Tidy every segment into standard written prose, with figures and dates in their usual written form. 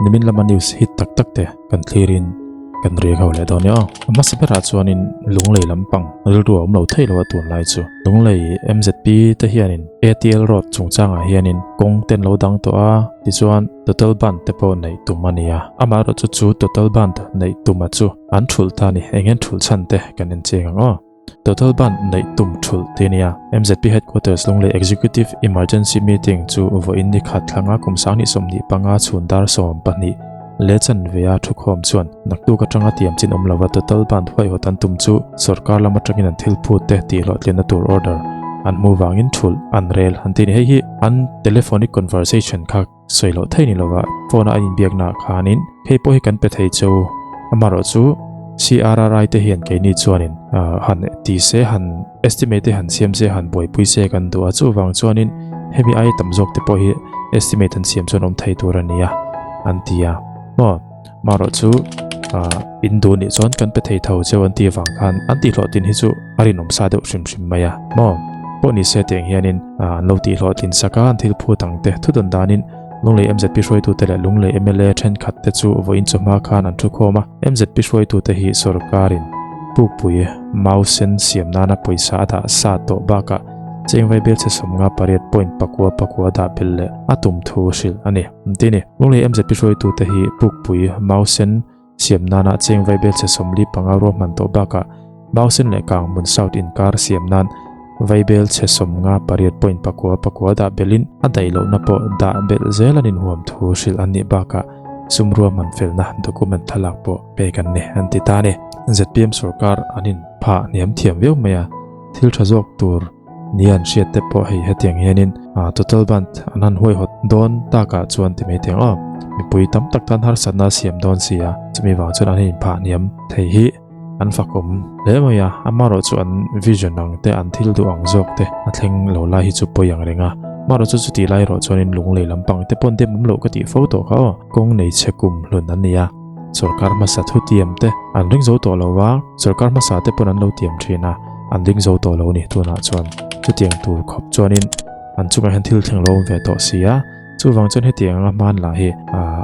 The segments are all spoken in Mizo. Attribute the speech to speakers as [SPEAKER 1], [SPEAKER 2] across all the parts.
[SPEAKER 1] Nimin lama news hit tak tak te kan thlirin kan riak ho leh dawn nia aw. A hmasa berah chuanin Lunglei lampang rilru a awm lo thei lo a tunlai chu. Lunglei MZP te hianin ATL road chungchangah hianin kawng te an lo dang tawh a, tichuan total bandh te pawh neih tum a ni a. Amaherawhchu chu total bandh neih tuma chu an thulh ta a ni, eng nge an thulh chhan te kan enchiang ang aw. Total bandh neih tum thulh ti a nia. MZP Headquarters Lunglei Executive Emergency Meeting chu vawiin ni khat thlanga kum 2025 chhun dar 12 leh chanve a thukhawm chuan naktuk atanga tiam chin awm lova total bandh huaihawt an tum chu sorkar lam atangin an thil phut te tih hlawhtlinna tur order an hmu vangin thulh an rel an ti a ni. Hei hi an telephonic conversation kha sawi loh thei ni lova phone a an inbiakna ah khanin hei pawh hi kan pe thei chu amaherawh chu CRRI te hian keini chuanin han ti se han estimate te han siam se han buaipui se kan duh a chuvang chuanin hemi aia tam zawk te pawh hi estimate an siam chuan awm thei tur a nia an ti a maw amaherawh chu in duh nih chuan kan pe thei tho cheu an tih vang khan an tihhlawhtlin hi chu a rinawm sa deuh hrim hrim mai a maw pawh ni se tiang hianin an lo tihhlawhtlin sak a an thil phut ang te thu dawn danin Lunglei MZP hruaitute leh Lunglei mla thenkhat te chu vawiin chawhma khan an thukhawm a MZP hruaitute hi sorkarin pukpui mau sen siam nana pawisa a dah sa tawh bakah chengvai bel chhe 58 point pakua pakua dah belh leh a tum thu hrilh a ni. Ti ni, Lunglei MZP hruaitute hi pukpui mau sen siam nana chengvai bel chhe 45 ruahman tawh bakah mau sen leh kang hmun South inkar siam nan vaibel chhe 58 point pakua pakua dah belhin a daih lohna pawh dah belh zel an inhuam thu hrilh an nih bakah sum ruahman felna document thlalak pawh pek an ni an ti ta a ni. Zpm sorkar an inphah hniam thiam viau mai a, thil tha zawk tur Ni an hriat te pawh hei hetiang hianin total bandh an han huaihawt dawn takah chuan ti mai thei ang aw. Mipui tam tak tan harsatna a siam dawn si a, chumi vang chuan an inphah hniam thei hi an fakawm hle mai a, amaherawh chu an vision ang te an thil duh ang zawk te a thleng lo lai hi chu pawi ang reng a. Amaherawh chu chutih lai erawh chuanin lunglei lampang te pawn dem awm loh ka tih fo tawh kha aw. Kawng nei chhe kum hlun an ni a, sorkar hmasa thutiam te an ring zo tawh lo va, sorkar hmasa te pawn an lo tiam thin a, an ring zo tawh lo a ni tunah chuan chutiang tur khawp chuanin an chungah hian thil thleng lo awm ve tawh si a, chuvang chuan hetiang anga hman lah hi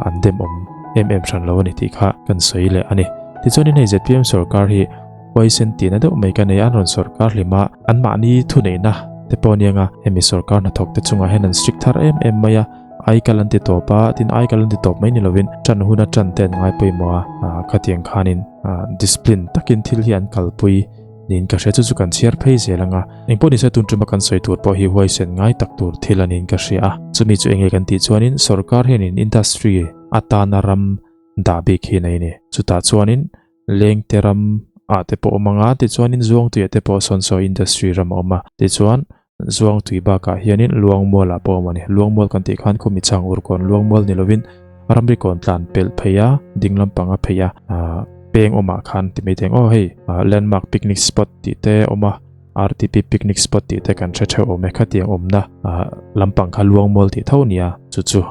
[SPEAKER 1] an dem awm em em hran lo a ni tih kha kan sawi leh a ni. Tichuanin hei zpm sorkar hi huaisen tihna deuh mai ka nei a, an rawn sorkar hlim a, anmahni thuneihna te pawh aniang a, hemi sorkar hnathawk te chungah hian an strict thar em em mai a, Aikal an ti tawp a, tin aikal an ti tawp mai ni lovin tan huna tan te an ngai pawimawh a, khatiang khanin discipline takin thil hi an kalpui niin ka hria chu chu kan chhiar phei zel ang a. Engpawh nise tun tuma kan sawi tur pawh hi huaisen ngai tak tur thil a niin ka hria a, chumi chu enge kan tih chuanin sorkar hianin industry atana ram dah bik hi nei a ni. Chutah chuanin Lengte ram ah te pawh awm ang a, tichuanin Zuangtuiah te pawh sawn saw industry ram a awm a, tichuan Zuangtui bakah hianin Luangmual ah pawh awm a ni. Luangmual kan tih khan khumi chhang urkawn Luangmual ni lovin ramri kawn tlan pelh phei a, ding lampang a phei a, peng awmah khan ti mai thei ang aw hei landmark picnic spot tih te awm a, RTP picnic spot tih te kan hre theuh awm e khatiang awmna lampang kha Luangmual tih tho nia chu chu.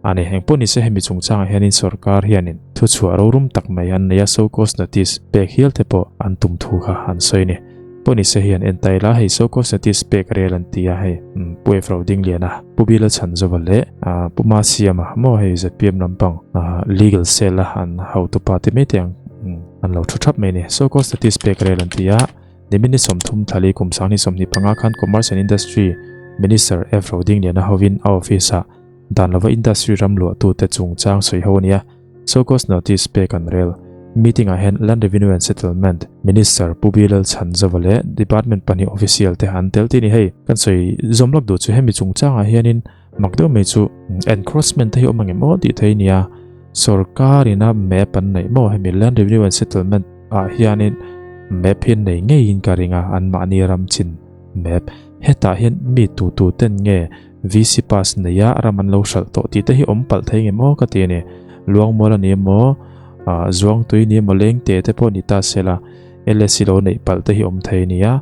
[SPEAKER 1] A ni, engpawh nise hemi chungchangah hianin sorkar hianin thuchhuah rorum tak mai an nei a, so cause notice pek hial te pawh an tum thu kha an sawi a ni. Pawh nise hian en ta ila hei so cause notice pek rel an ti a, hei Pu Efro Dingliana, Pu Bila Chhanzova leh Pu Masiama maw hei zpm lampang legal cell a an hotupa te mai te ang an lo thu thap mai a ni. So cause notice pek rel an ti a, nimin ni 30 thali kum 2025 khan Commerce and Industry Minister Efro Dingliana hovin a office ah Dan lova industry ram luahtute chungchang sawi ho a nia, so-called notice pek an rel. Meeting ah hian Land Revenue and Settlement Minister Pu Bilal Chhanzova leh Department pahnih official te an tel tih a ni. Hei kan sawi zawm lawk duh chu hemi chungchangah hianin mak deuh mai chu encroachment te hi awm angem aw tih thei a nia. Sorkar ina map an neih maw hemi Land Revenue and Settlement ah hianin map hi an nei ngeiin ka ring a, anmahni ram chin map. Hetah hian mi tu tu ten nge VC pass neia ram an lo hralh tawh tih te hi awm palh thei ngem aw ka ti a ni. Luangmual a ni emaw, Zuangtui ni emaw Lengte te pawh ni ta se la, LSC lo neih palh te hi awm thei a ni a,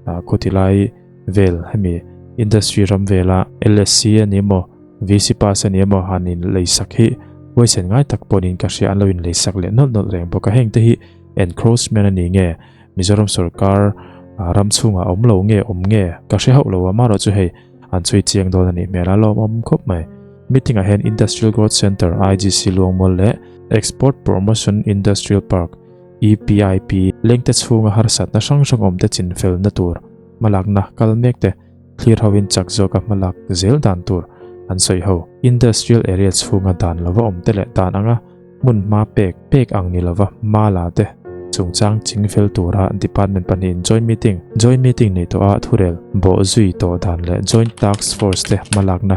[SPEAKER 1] khawti lai vel hemi industry ram vela LSC a ni emaw, VC pass a ni emaw han in leisak hi huaisen ngai tak pawhin ka hria an lo in leisak leh nawlh nawlh reng bawk a, heng te hi encroachment a ni nge Mizoram sorkar ram chhungah awm lo nge awm nge ka hre hauh lo a, amaherawhchu hei an chhui chiang dawn a nih hmel a, lawmawm khawp mai. Meeting-ah hian Industrial Growth Centre, IGC, Luangmual leh Export Promotion Industrial Park, EPIP, lengte chhunga harsatna hrang hrang awmte chinfelna tur hmalakna kal mekte thlir hoin chak zawka hmalak zel dan tur an sawi ho. Industrial area chhunga dan lova awmte leh dan anga hmun hma pek pek ang ni lova hma la te chungchang chingfel tura department pahnihin joint meeting joint meeting nei tawha thurel bawh zui tawh dan leh joint task force te hmalakna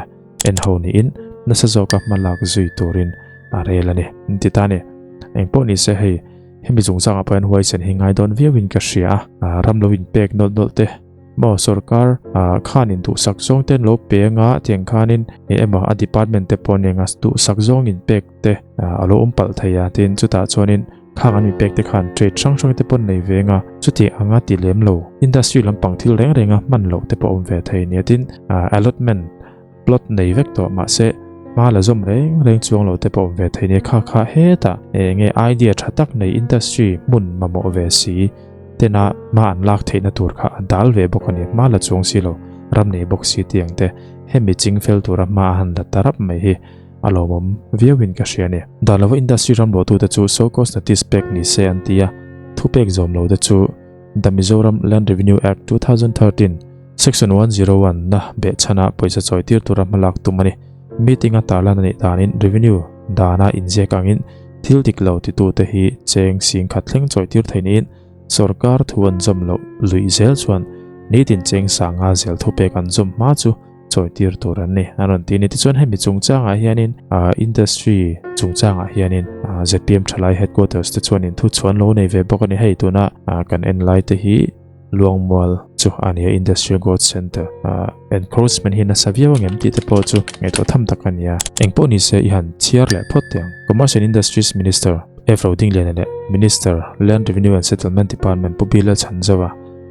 [SPEAKER 1] en ho niin nasa zawka hmalak zui turin a rel a ni. An ti ta a ni. Engpawh ni se hei hemi chungchangah pawh hian huaisen hi ngai dawn viauin ka hria a, ram lo inpek nawlh nawlh te maw sorkar khanin duhsak zawng te an lo pe anga tiang khanin emaw a department te pawh nia duhsak zawng inpek te a lo awm palh thei a tin chutah chuanin khang an inpek te khan trade hrang hrang te pawh an nei ve anga chuti anga ti lem lo industry lampang thil reng renga hman loh te pawh awm ve thei nia tin allotment plot nei vek tawh mahse hma la zawm reng reng chuang lo te pawh awm ve thei nia kha kha hetah enge idea tha tak nei industry hmun mamawh ve si tena hma an lak theihna tur kha a dal ve bawk a ni hma la chuang si lo ram nei bawk si tiang te hemi chingfel tura hma a han la ta rap mai hi A lawmawm viauin ka hria a ni. Dan lova industry ram luahtute chu so cause notice pek ni se an ti a, thupek zawm lote chu The Mizoram Land Revenue Act 2013, Section 101 na behchhana pawisa chawi tir tura hmalak tum a ni. Meeting a tarlan a nih danin Revenue dana inziak angin thil dik lo titute hi cheng singkhat thleng chawi tir thei niin sorkar thu an zawm loh luih zel chuan nitin cheng sanga zel thupek an zawm hma chu chawi tir tur an ni an rawn ti a ni. Tichuan hemi chungchangah hianin industry chungchangah hianin zpm thalai headquarters te chuanin thu chhuan lo nei ve bawk a ni. Hei tuna kan en lai te hi Luangmual chu a ni a, Industrial Growth Centre encroachment hi nasa viau ang em tih te pawh chu ngaihtuah tham tak a ni a. Engpawh ni se i han chhiar leh phawt teh ang. Commerce and Industries Minister F Rodingliana leh Minister Land Revenue and Settlement Department Pu Bilal Chhanzova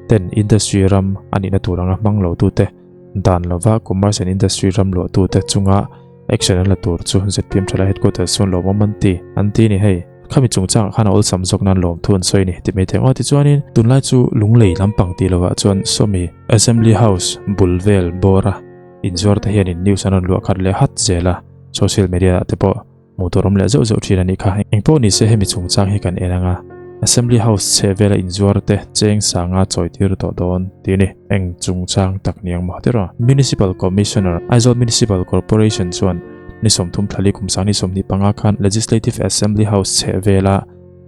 [SPEAKER 1] ten industry ram a nihna tur anga hmang lo tute Dan lova Commerce and Industry ram luahtute chunga action an la tur chu zpm thalai headquarters chuan lawmawm an ti an ti a ni hei. Khami chungchangah khan a awlsam zawk nan lawmthu an sawi a ni ti mai thei ang aw. Tichuanin tunlai chu Lunglei lampang tih lovah chuan sawmi Assembly House bul vel bawra inzuar te hianin news an rawn luah khat leh hat zel a, social media ah te pawh Hmuh tur awm leh zeuh zeuh thin a nih kha. Engpawh ni se hemi chungchang hi kan en anga Assembly House chheh vela inzuar te cheng sanga chawi tir tawh dawn tih a ni. Eng chungchang tak ni ang maw tiraw? Municipal Commissioner, Aizawl Municipal Corporation chuan ni 30 thlali kum sang ni 25 khan Legislative Assembly House chheh vela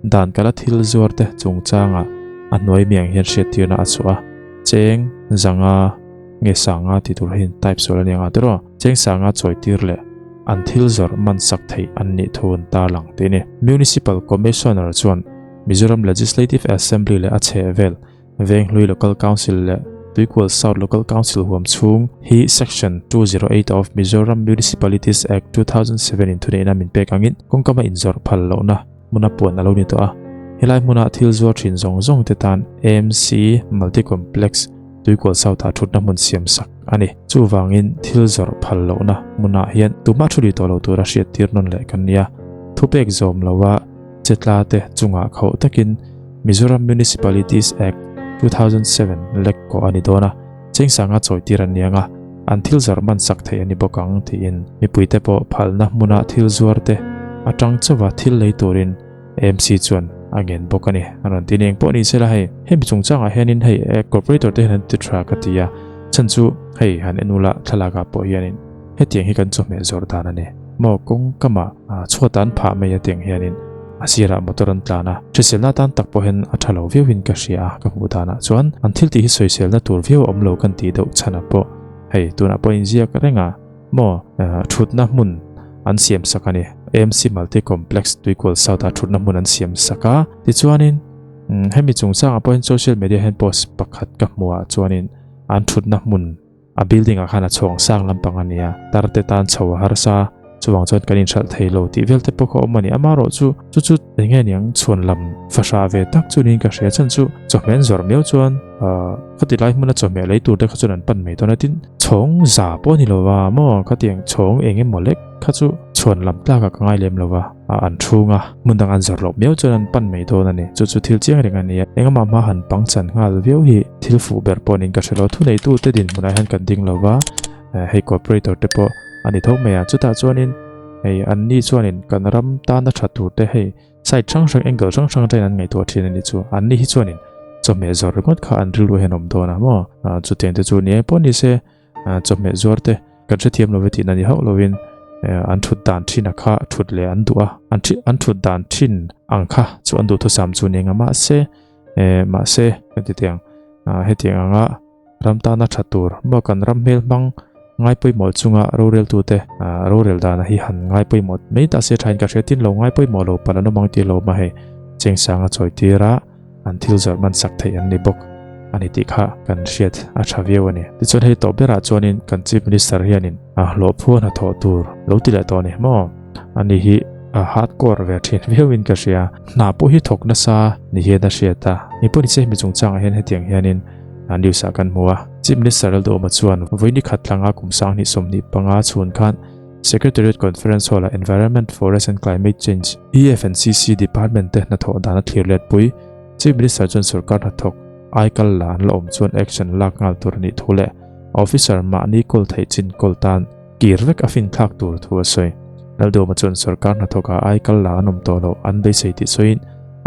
[SPEAKER 1] dan kala thil zuar te chungchanga a hnuai miang hian hriattirna a chhuah a, cheng zanga nge sanga tih tur hian type sual a ni anga tiraw? Cheng sanga chawi tir leh an thil zawrh man sak theih an nih thu an tarlang tih a ni. Municipal Commissioner chuan Mizoram Legislative Assembly leh a chhehvel Venghlui Local Council leh Tuikual South Local Council huam chhung hi Section 208 of Mizoram Municipalities Act 2007 in thuneihna min pek angin kawngkama inzawrh phal lohna hmuna puan a lo ni tawh a. Helai hmuna thil zuar thin zawng zawng te tan AMC Multi Complex Tuikual South ah thutna hmun siam sak a ni. Chuvangin thil zawrh phal lohna hmunah hian tumah thu ri tawh lo tura hriattir nawn leh kan ni a. Thupek zawm loa chetla te chungah khauh takin Mizoram Municipalities Act 2007 lek kawh a ni dawn a, chengsanga chawitir an ni ang a, an thil zawrh man sak theih a ni bawk ang tiin mipuite pawh phalna hmuna thil zuar te atang chauha thil lei turin AMC chuan a ngen bawk a ni. A rawn ti ni. Engpawh ni sela hei, hemi chungchangah hianin hei corporator te hian an ti tha ka ti a, chhan chu hei han en ula thlalakah pawh hianin hetiang hi kan chawhmeh zawrh dan a ni. Maw kawngkamah chhuat an phah mai a tiang hianin a sirah motor an tlan a, hriselna atan tak pawh hian a tha lo viauin ka hria a, ka hmuh danah chuan an thil tih hi sawiselna tur viau a awm lo kan tih deuh chhanah pawh hei tunah pawh inziak reng a. Maw thutna hmun an siam sak a ni. AMC Multi Complex Tuikual South ah thutna hmun an siam sak a. Tichuanin hemi chungchangah pawhin social media hian post pakhat ka hmuh ah chuanin an thutna hmun a building ah khan a chhawng sang lampang a ni a, tar te tan chho a harsa chuvang chuan kan inhralh thei lo tih vel te pawh kha awm a ni. Amaherawh chu chu chu eng nge niang chhuan lam fahra ve tak chu niin ka hria chhan chu chawhmeh an zawrh miau chuan khati lai hmuna chawhmeh lei tur te kha chuan an pan mai dawn a tin Chhawng za pawh a ni lo va maw khatiang chhawng eng emaw lek kha chu chhuan lam tlakah ka ngai lem lo va, a an thung a, hmun dang an zawrh loh miau chuan an pan mai dawn a ni. Chu chu thil chiang reng a ni a, engmah hma han pang chan nghal viau hi thil fuh ber pawh niin ka hre lo. Thuneitute dinhmunah hian kan ding lo va, hei corporator te pawh a ni tho mai a. Chutah chuanin hei anni chuanin kan ram tana tha tur te hei side hrang hrang angle hrang hrang atangin an ngaihtuah thin a nih chu. Anni hi chuanin chawhmeh zawrh ringawt kha an rilru hian awm dawn a maw? Chutiang te chu ni eng pawh ni se chawhmeh zuar te kan hrethiam lo ve tihna ni hauh lovin an thut dan thin a kha thut leh an duh a, an thut dan thin ang kha chu an duhthusam chu ni eng a mahse mahse kan ti teh ang hetiang anga Ram tana tha tur maw kan ram hmel hmang ngai pawimawh chunga roreltute rorel dana hi han ngai pawimawh mai ta se thain ka hria tin lo ngai pawimawh lo palh an awm ang tih lo mah hei Chengsanga chawi tira an thil zawrh man sak theih an ni bawk a ni tih kha kan hriat a tha viau a ni. Tichuan hei tawh berah chuanin kan Chief Minister hianin a hlawhphuan hnathawh tur lo ti leh tawh a ni maw? Ani hi a hardcore ve thin viauin ka hria. Hna pawh hi thawk nasa ni hian a hriat a, mi pawh ni se hemi chungchangah hian hetiang hianin a news ah kan hmu a. Chief Minister Lalduhawma chuan vawiini khat tlanga kum 2025 chhun khan Secretariat Conference Hall ah Environment, Forest and Climate Change, EFNCC, Department te hnathawh dan a thlir let pui. Chief Minister chuan sorkar hnathawk aikal la an la awm chuan action lak nghal tur a nih thu leh officer mahni kawl theih chin kawl tan kir vek a finthlak tur thu a sawi. Lalduhawma chuan sorkar hnathawkah aikal la an awm tawh loh an beisei tih sawiin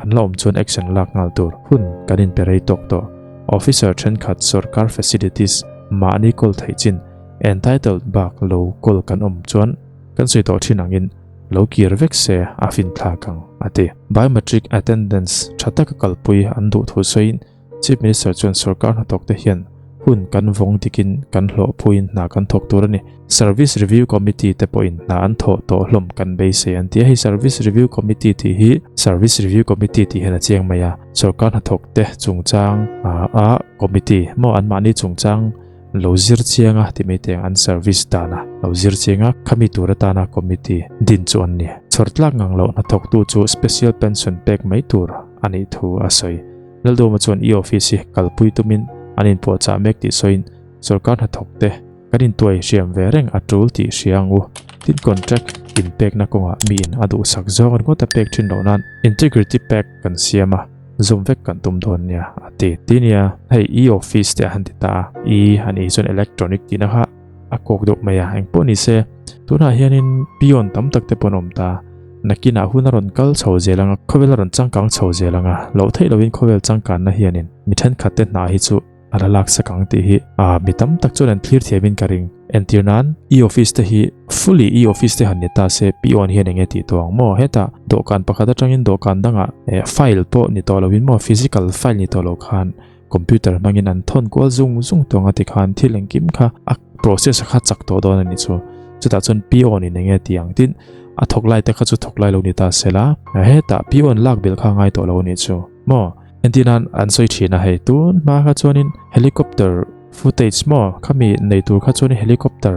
[SPEAKER 1] an la awm chuan action lak nghal tur hun kan inpe rei tawk tawh. Officer thenkhat sorkar facilities mahni kawl theih chin entitled bak lo kawl kan awm chuan kan sawi tawh thin angin lo kir vek se a finthlak ang, a ti. Biometric attendance tha taka kalpui an duh thu sawiin Chief Minister chuan sorkar hnathawk te hian hun kan vawng dikin kan hlawh phuiin hna kan thawk tur a ni. Service Review Committee te pawhin hna an thawh tawh hlawm kan beisei an ti a. Hei Service Review Committee tih hi Service Review Committee tih hian a chiang mai a. Sorkar hnathawk te chungchang a committee maw anmahni chungchang lo zir chiang a ti mai teh ang an service dana lo zir chiang a khami tur atana committee din chu an ni. Chhawr tlak ngang loh hnathawktu chu special pension pek mai tur a nih thu a sawi. Laldawma chuan e-office hi kalpui tumin an inpuahchah mek tih sawiin sorkar hnathawk te kan intuai hriam ve reng a tul tih hria ang u. Tin contract inpekna kawngah miin a duhsak zawng ringawt a pek thin loh nan integrity pack kan siam a, zawm vek kan tum dawn nia a ti. Ti nia hei e-office te a han ti ta a, e a nih chuan electronic tihna kha a kawk deuh mai a, engpawh ni se tunah hianin peon tam tak te pawh an awm ta, nakinah hun a rawn kal chho zel ang a, khawvel a rawn changkang chho zel ang a, loh theih lohin khawvel changkanna hianin mi thenkhat te hna hi chu a la laksak ang tih hi ah mi tam tak chuan an thlir thiamin ka ring. Entir nan e-office te hi fully e-office te han ni ta se peon hian enge tih tawh ang maw? Hetah dawhkan pakhat atangin dawhkan dangah eh file pawh ni tawh loin maw physical file ni tawh lo khan Computer hmangin an thawn kual zung zung tawng a tikhan thil engkim kha a process a kha chak tawh dawn a nih chu. Chutah chuan peon in enge tih ang tin a thawk lai te kha chu thawk lai lo ni ta sela hetah peon lak belh kha a ngai tawh lo a nih chu maw. Entir nan an sawi thin a hei tun hma kha chuanin helicopter footage maw khami nei tur kha chuanin helicopter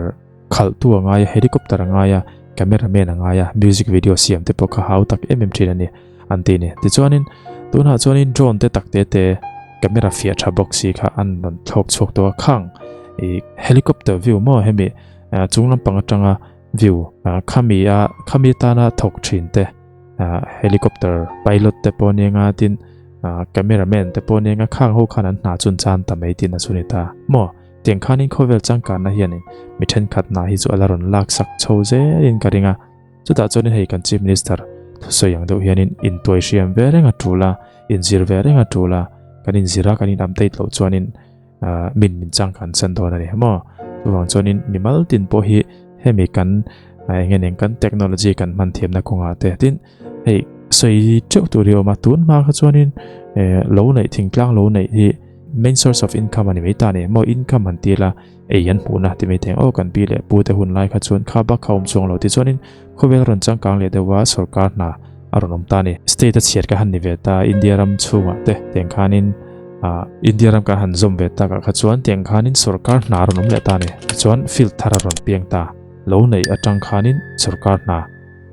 [SPEAKER 1] khalh tu a ngai a helicopter a ngai a camera man a ngai a music video siam te pawh kha hau tak em em thin a ni. An ti ni. Tichuanin, tunah chuanin drone te tak te te camera fiah tha bawk si kha an rawn thlawk chhuak tawh a khang i helicopter view maw hemi chung lampang atanga view khami a khami tana thawk thin te helicopter pilot te pawh nia nga tin camera man te pawh nia nga khang ho khan an hna chun chan ta mai tin a chu ni ta maw tiang khanin khawvel changkanna hianin mi thenkhat hna hi chu a la rawn lak sak chho zelin ka ring a. Chutah chuanin hei kan Chief Minister thusawi ang deuh hianin intuai hriam ve reng a tul a, inzir ve reng a tul a, kan inzir a, kan in update loh chuanin min min chang kan chan dawn a ni maw. Chuvang chuanin mimal tin pawh hi hemi kan eng nge nen kan technology kan hman thiamna kawngah te tin hei sawi teuh tur hi a awm a, tun hma kha chuanin lo neih thingtlang lo neih hi main source of income a ni mai ta a ni maw, income han ti ila Ei an hmuhna ti mai theng aw kan pi leh pu te hun lai kha chuan kha bak kha awm chuang lo tichuanin khawvel rawn changkang leh deuh a sorkar hna a rawn awm ta a ni. State a chhiat ka han ni ve ta India ram chhungah te tiang khanin ah India ram kan han zawm ve takah kha chuan tiang khanin sorkar hna a rawn awm leh ta a ni. Tichuan field thar a rawn piang ta lo neih atang khanin sorkar hna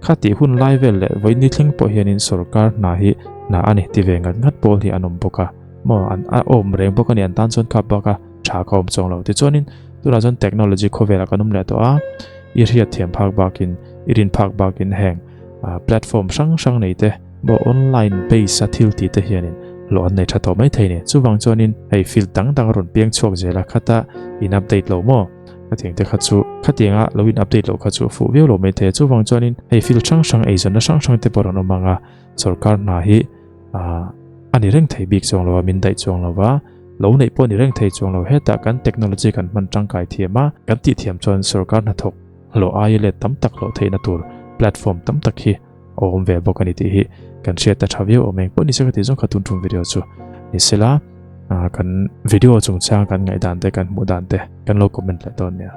[SPEAKER 1] kha tih hun lai vel leh vawiin thleng pawh hianin sorkar hna hi hna a ni ti ve ngat ngat pawl hi an awm bawk a maw an a awm reng bawk a ni an tan chuan kha bak a tha ka awm chuang lo. Tichuanin tunah chuan technology khawvelah kan awm leh tawh a, i hriat thiam phak bakin, i rin phak bakin heng platform hrang hrang nei te maw online base a thil tih te hianin hlawh an nei tha tawh mai thei a ni. Chuvang chuanin hei field dang dang a rawn piang chhuak zel a, khata in update lo maw? Khatiang te kha chu khatianga lo in update loh kha chu a fuh viau lo maithei a, chuvang chuanin hei field hrang hrang eizawnna hrang hrang te pawh rawn awm ang a, sorkar hna hi ah a ni reng thei bik chuang lo a, min daih chuang lo va, lo neih pawh a ni reng thei chuang lo, hetah kan technology kan hman tangkai thiam a, kan tih thiam chuan sorkar hnathawk hlawh aia let tam tak hlawh theihna tur platform tam tak hi a awm ve bawk a ni tih hi kan hriat ta tha viau awm eng pawh ni se ka tih zawng kha tun tum video chu ni sela kan video chungchang kan ngaihdan te kan hmuh dan te kan lo comment leh dawn nia.